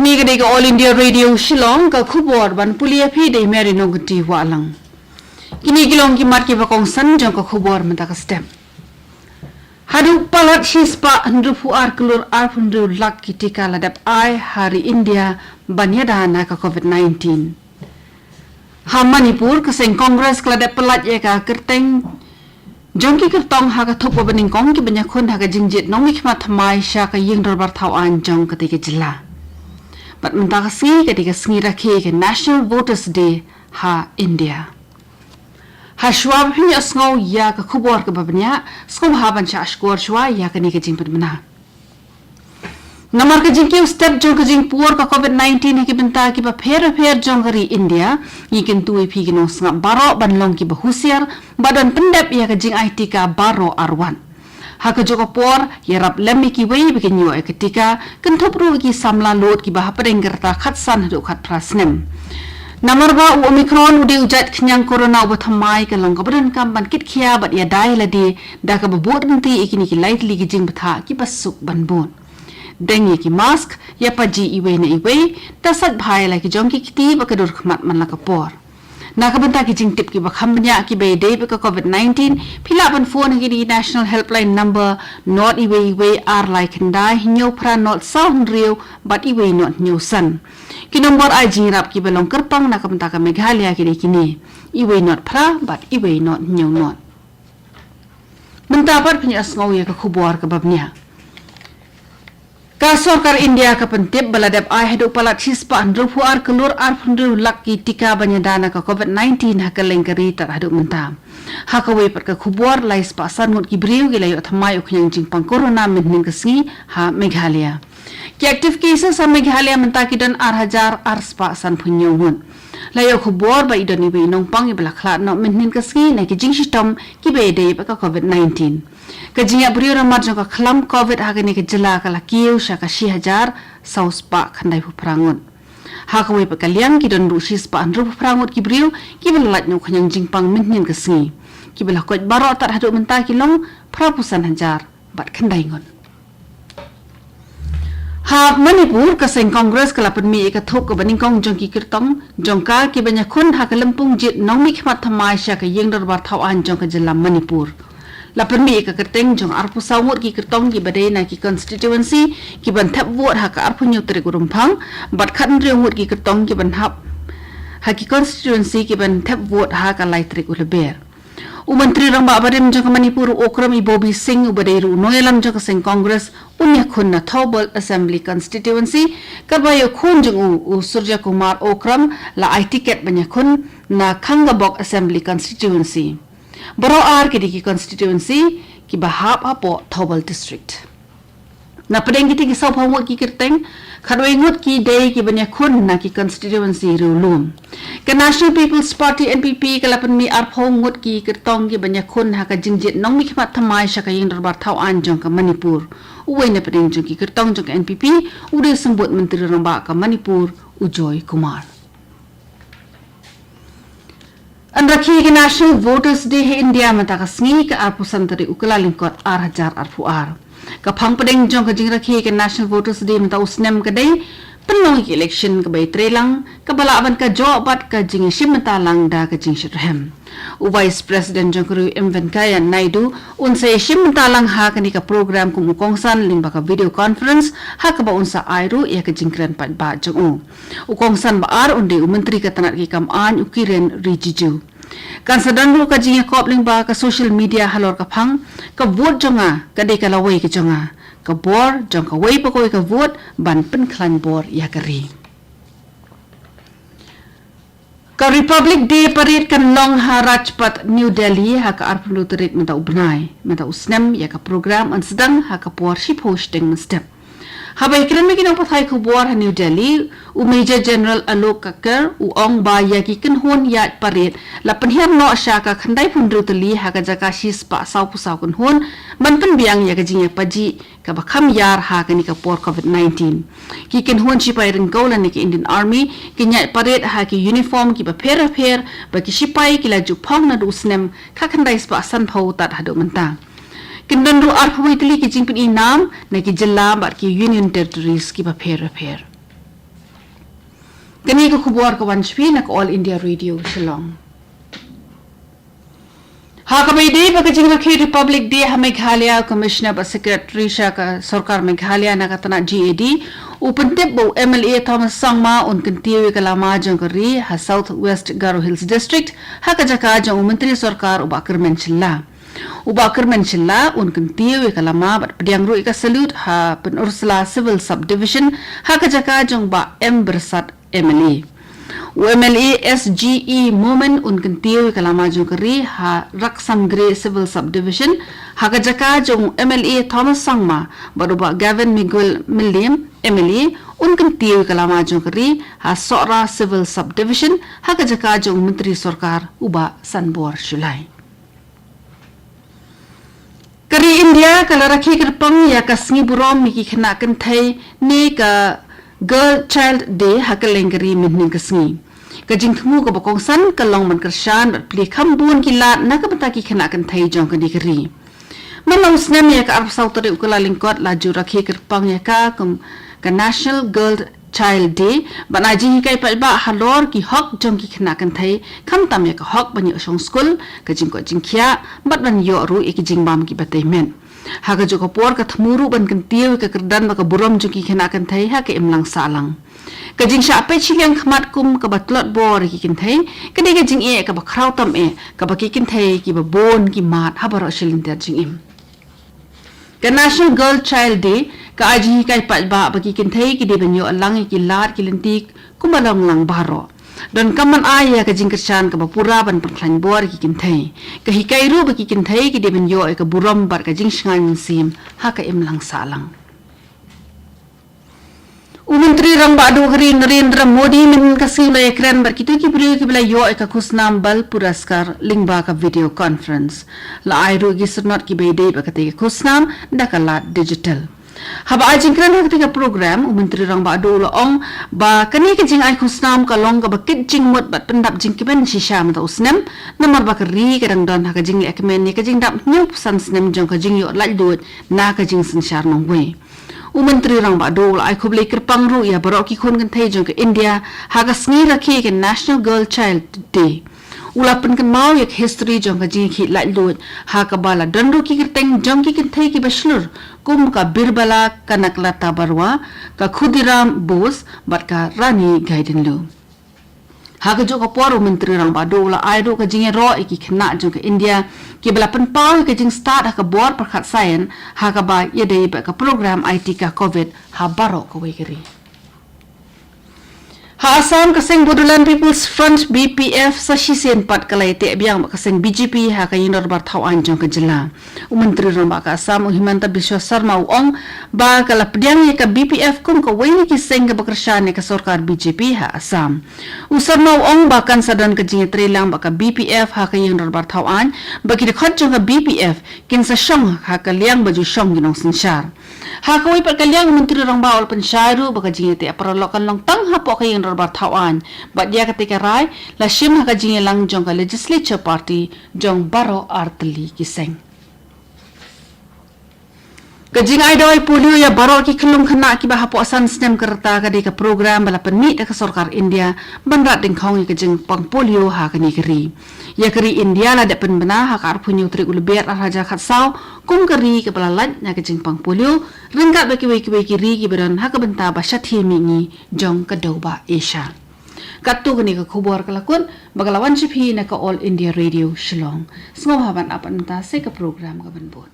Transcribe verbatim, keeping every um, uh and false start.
Kane ka dei ka All India Radio Shillong, ka khubor ban pule ïa phi da i Mary Nongkynrih Wahlang. Kine ki long ki mat kiba kongsan jong ka khubor mynta ka step. Haduh palat shispah hynriewphew ar klur arphew hynriew lak ki tika la dep ai ha ri India ban ïada na ka COVID nineteen. Ha Manipur, ka seng Congress ka la dep pyllait ïa ka kyrteng jong ki kyrtong ha ka thup ba nyngkong kiba ïakhun ha ka jingjied nongmihkhmat thymmai sha ka ïing dorbar thaw aiñ jong katei ka jylla. Bad mynta ka sngi ka dei ka sngi rakhe, ka National Voters Day ha India. Hashwa ba phin ïohsngew ïa ka khubor kaba bniah, sngewbha ban shah shkor shwa ïa kane ka jingpynbna. Namar ka jingkiew step jong ka jingpur ka COVID nineteen ha ki bynta kiba pher bapher jong ka ri India, ngi kyntu ïa phi ki nongsngap baroh ban long kiba husiar, bad ban pyndep ïa ka jingai tika baroh arwat. Ha kajuh ka por, ïarap lem ïa kiwei ba kin ïoh ïa ka tika, kynthup ruh ïa ki samla lud kiba hapdeng ka rta khatsan haduh khatphra snem. Namar ba u Omicron u dei u jait khñiang corona uba thymmai, ka long kaba donkam ban kitkhia bad ïada ïa lade da kaba bud ryntih ïa kine ki lai tylli ki jingbthah kiba suk ban bud. Deng ïa ki mask, ïa paji iwei na iwei, da sait bha ïa la ki jong ki kti bad ka dur khmat man la ka por. Na ka bynta ki jingtip kiba kham bniah kiba ïadei bad ka COVID nineteen, phi lah ban phone ha kine ki National Helpline number, nod iwei iwei ar lai khyndai hynñiew phra nod saw hynriew bad iwei nod hynñiew san. Ki nombor ai jingïarap kiba long kyrpang na ka bynta ka Meghalaya ki dei kine, iwei nod phra bad iwei nod hynñiew nod. Mynta pat phin ïohsngew ïa ka khubor kaba bniah. Ka sorkar India ka pyntip ba la dep ai haduh palat shispah hynriewphew ar klur arphew hynriew lak ki tika ban ïada na ka COVID nineteen ha kylleng ka ri tad haduh mynta. Ha kawei pat ka khubor, lai spah san ngut ki briew ki la ïoh thymmai u khñiang jingpang corona mynhynnin ka sngi ha Meghalaya. Ki active cases ha Meghalaya mynta ki don ar hajar ar spah sanphew hynñiew ngut. La ïoh khubor ba i don iwei i nongpang iba la khlad noh mynhynnin ka sngi na ki jingshitom kiba ïadei bad ka COVID nineteen. Ka jingïap briew namar jong ka khlam COVID ha kane ka jylla ka la kiew sha ka shi hajar saw spah khyndaiphew phra ngut. Ha kawei pat ka liang, ki don ruh shi spah hynriewphew phra ngut ki briew kiba la lait noh u khñiang jingpang mynhynnin ka sngi. Kiba la koit baroh tad haduh mynta ki long phraphew san hajar bad khyndai ngut. Ha Manipur, ka seng Congress ka la pynmih ïa ka thup kaba nyngkong jong ki kyrtong jong ka kiba ïakhun ha ka lympung jied nongmihkhmat thymmai sha ka ïing dorbar thaw aiñ jong ka jylla Manipur. La pynmih ïa ka kyrteng jong arphew saw ngut ki kyrtong kiba dei na ki constituency kiban thep vote ha ka arphew hynñiew tarik u Rymphang, bad khathynriew ngut ki kyrtong kiban hap ha ki constituency kiban thep vote ha ka lai tarik u Lber. U Myntri Rangbah barim jong ka Manipur u Okram Ibobi Singh uba dei ruh u nongïalam jong ka seng Congress un ïakhun na Thoubal Assembly Constituency, katba ïa u khun jong u, u Surya Kumar Okram, la ai tiket ban ïakhun na Khangabok Assembly Constituency. Baroh ar ki dei ki constituency kiba hap hapoh Thoubal District. Na pdeng kita ki sawphew ngut ki kyrteng, khatwei ngut ki dei kiban ïakhun na ki constituency riewlum. Ka National People's Party, N P P, ka la pynmih arphew ngut ki kyrtong kiban ïakhun ha ka jingjied nongmihkhmat thymmai sha ka ïing dorbar thaw aiñ jong ka Manipur. Uwei na pdeng jong ki kyrtong jong ka N P P u dei u symbud Myntri Rangbah ka Manipur, u Joy Kumar. Yn rakhe ka National Voters Day ha India mynta ka sngi, ka arphew san tarik u Kyllalyngkot ar hajar arphew ar. Ka phang pdeng jong ka jingrakhe ka National Voters Day mynta u snem ka dei pynlong ïa ka election kaba ïatreilang, kaba lah ban ka jok bad ka jingïashim bynta lang da ka jingshitrhem. U Vice President jong ka ri, M Venkaiah Naidu, un sa ïashim bynta lang ha kane ka program kum u kongsan lyngba ka video conference, ha kaba un sa ai ruh ïa ka jingkren paidbah jong u. U kongsan ba ar un dei u Myntri ka tnat ki kam aiñ, u Kiren Rijiju. Kan sa don ruh ka jingïakop lyngba ka social media halor ka phang, ka vote jong nga ka dei ka lawei ka jong nga. Ka bor jong kawei pa kawei ka vote ban pynkhlaiñ bor ïa ka ri. Ka Republic Day Parade kan long ha Rajpath, New Delhi, ha ka arphew tarik mynta u bnai. Mynta u snem ïa ka program yn sdang ha ka por shiphew shiteng mynstep. Haba ïakren bad ki nongpathai khubor ha New Delhi, u Major General Alok Kakkar u ong ba ïa ki kynhun ïaid parade la pynhiar noh sha ka khyndaiphew hynriew tylli ha ka jaka shispah sawphew saw kynhun, ban pynbiang ïa ka jingïapajih kaba kham ïar ha kane ka por COVID nineteen. Ki kynhun shipai ryngkew lane ka Indian Army kin ïaid parade ha ki uniform kiba pher bapher, ba ki shipai ki la ju phong naduh u snem khatkhyndai spah sanphew tad haduh mynta. Kin don ruh arphew wei tylli ki jingpyni nam na ki jylla bad ki Union Territories kiba pher bapher. Kane ka khubor ka wan sha phi na ka All India Radio Shillong. Ha kaba ïadei bad ka jingrakhe Republic Day ha Meghalaya, Commissioner bad Secretary sha ka Sorkar Meghalaya na ka tnat G A D, u pyntip ba u M L A Thomas Sangma un kyntiew ïa ka lama jong ka ri ha South West Garo Hills District, ha ka jaka jong u Myntri Sorkar u Bah Kyrmen Shylla. U Bah Kyrmen Shylla un kyntiew ïa ka lama bad pdiang ruh ïa ka salute ha Pynursla Civil Subdivision, ha ka jaka jong u Bah M Byrsat, M L A. U M L A S G E Momin un kyntiew ïa ka lama jong ka ri ha Raksamgre Civil Subdivision, ha ka jaka jong u M L A Thomas Sangma, bad u Bah Gavin Miguel Mylliem, M L A, un kyntiew ïa ka lama jong ka ri ha Sohra Civil Subdivision, ha ka jaka jong u Myntri Sorkar u Bah Sanbor Shullai. Ka ri India ka la rakhe kyrpang ïa ka sngi burom ïa ki khynnah kynthei ne ka Girl Child Day ha kylleng ka ri mynhynnin ka sngi. Ka jingthmu kaba kongsan ka long ban kyrshan bad plie kham bun ki lad na ka bynta ki khynnah kynthei jong kane ka ri. Man la u snem ïa ka arphew saw tarik u Kyllalyngkot la ju rakhe kyrpang ïa ka kum ka National Girl Child Day, bad ai jinghikai paidbah halor ki hok jong ki khynnah kynthei, khamtam ïa ka hok ban ïoh shong skul, ka jingkoit jingkhiah, bad ban ïoh ruh ïa ki jingbam kiba tei met. Ha kajuh ka por ka thmu ruh ban kyntiew ïa ka kyrdan bad ka burom jong ki khynnah kynthei ha ka imlang sahlang. Ka jingshah peit shiliang khmat kum kaba tlot bor ïa ki kynthei, ka dei ka jingeh kaba khraw tam eh, kaba ki kynthei kiba bun ki mad ha baroh shi lynter jingim. Ka National Girl Child Day ka ai jinghikai paidbah ba ki kynthei ki dei ban ïoh lang ïa ki lad ki lynti kumba long lang baroh. Donkam ban ai ïa ka jingkyrshan kaba pura ban pynkhlaiñ bor ïa ki kynthei. Ka hikai ruh ba ki kynthei ki dei ban ïoh ïa ka burom bad ka jingshngaiñ mynsiem ha ka imlang sahlang. U Myntri Rangbah Duh ka ri Narendra Modi mynhynnin ka sngi u la ïakren bad kito ki briew kiba la ïoh ïa ka khusnam Bal Puraskar lyngba ka video conference. La ai ruh ïa ki syrnod kiba ïadei bad katei ka khusnam da ka lad digital. Haba ai jingkren ha katei ka program, u Myntri Rangbah Duh u la ong ba kane ka jingai khusnam ka long kaba kit jingmut bad pyndap jingkmen shisha mynta u snem, namar ba ka ri ka dang don ha ka jingleh kmen ïa ka jingdap hynñiewphew san snem jong ka jingïoh laitluid na ka jingsynshar nongwei. U Myntri Rangbah Duh u la ai khublei kyrpang ruh ïa baroh ki khun kynthei jong ka India ha ka sngi rakhe ka National Girl Child Day. U la pynkynmaw ïa ka history jong ka jingïakhih laitluid ha kaba la don ruh ki kyrteng jong ki kynthei kiba shlur kum ka Birbala Kanaklata Barua, ka Khudiram Bose bad ka Rani Gaidinliu. Ha kajuh ka por u Myntri Rangbah Duh u la ai ruh ka jingïaroh ïa ki khynnah jong ka India kiba la pynpaw ïa ka jingstad ha ka bor pyrkhat science ha kaba ïadei bad ka program ai tika covid ha baroh kawei ka ri. Ha Assam ka seng Bodoland People's Front B P F sa shisien pat ka la ïateh biang bad ka seng B J P ha ka ïingdorbar thaw aiñ jong ka jylla. U Myntri Rangbah ka Assam u Himanta Biswa Sarma u ong ba ka la pdiang ïa ka B P F kum kawei na ki seng kaba kyrshan ïa ka sorkar B J P ha Assam. U Sarma u ong ba kan sa don ka jingïatreilang bad ka B P F ha ka ïingdorbar thaw aiñ, ba ki dkhot jong ka B P F kin sa shong ha ka liang ba ju shong ki nongsynshar. Ha kawei pat ka liang u Myntri Rangbah u la pynshai ruh ba ka jingïateh paralok kan long tang hapoh ka ïingdorbar thaw aiñ. Bad ïa katei ka rai la shim ha ka jingïalang jong ka Legislature Party jong baroh artylli ki seng. Ka jingai dawai polio ïa baroh ki khyllung khynnah kiba hapoh san snem ka rta ka dei ka program ba la pynmih da ka sorkar India ban rat dyngkhong ïa ka jingpang polio ha kane ka ri. Ïa ka ri India la dep pynbna ha ka arphew hynñiew tarik u Lber arhajar khatsaw kum ka ri kaba la lait na ka jingpang polio ryngkat bad kiwei kiwei ki ri kiba don ha ka bynta ba shathie mihngi jong ka dewbah Asia. Katto kane ka khubor ka la kut ba ka la wan sha phi na ka All India Radio Shillong. Sngewbha ban ap mynta sa ka program ka ban bud.